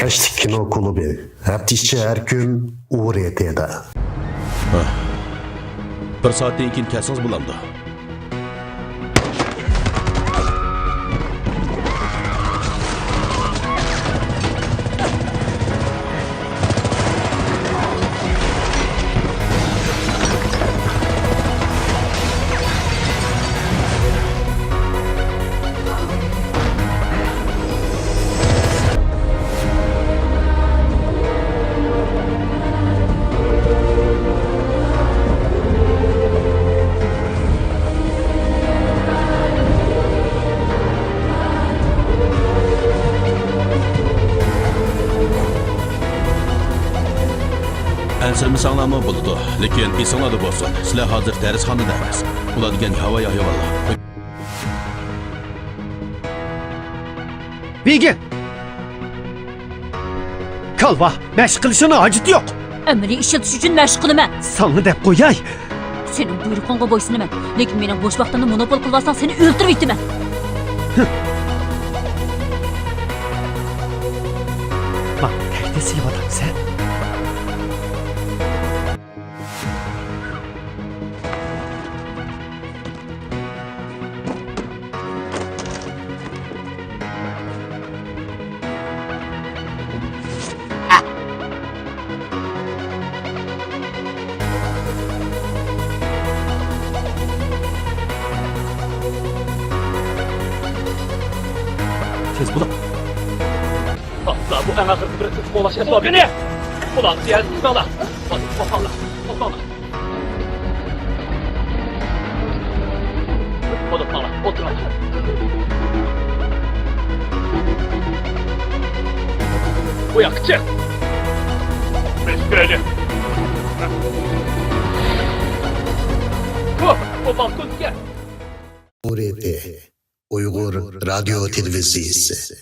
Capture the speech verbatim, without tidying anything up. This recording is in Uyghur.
ئەشلىك كىنو كۇلۇبى، ھەپتە ئىچى ھەر كۈن ئۇ رې تېدا. بىر سائەتتىن كېيىن كەلسىڭىز بولامدۇ؟ ئەنسىرىمىسەڭلارمۇ بولىدۇ، لېكىن ئېسىڭلاردا بولسۇن، سىلەر ھازىر دەرسخانىدا ئەمەس. ئۇلار دېگەن ھاۋايى ھايۋانلار. بېگى! كالۋا، مەشىق قىلىشنىڭ ھاجىتى يوق. ئەمەلىي ئىشلىتىش ئۈچۈن مەشىق قىلىمەن. ساڭا دەپ قوياي. سېنىڭ بۇيرۇقۇڭغا بويسۇنىمەن، لېكىن مېنىڭ بوش ۋاقتىمنى مونوپول قىلىۋالساڭ، سېنى ئۆلتۈرۈۋېتىمەن. ماڭا تەھدىت سېلىۋاتامسەن؟ تېز بولۇڭ. ئاستا، بۇ ئەڭ ئاخىرقى بىر قىز قوغلاش ئەسۋابى. قېنى! ئۇلارنى يەنە تۇتۇڭلار. ھازىر توختاڭلار، توختاڭلار. ئولتۇرۇڭلار، ئولتۇرۇڭلار. بۇ ياققا چىق. بىز كۆردى. بۇ، بۇ بالكوندىكى. ئۇ رې تې، ئۇيغۇر رادىيو تېلېۋىزىيىسى.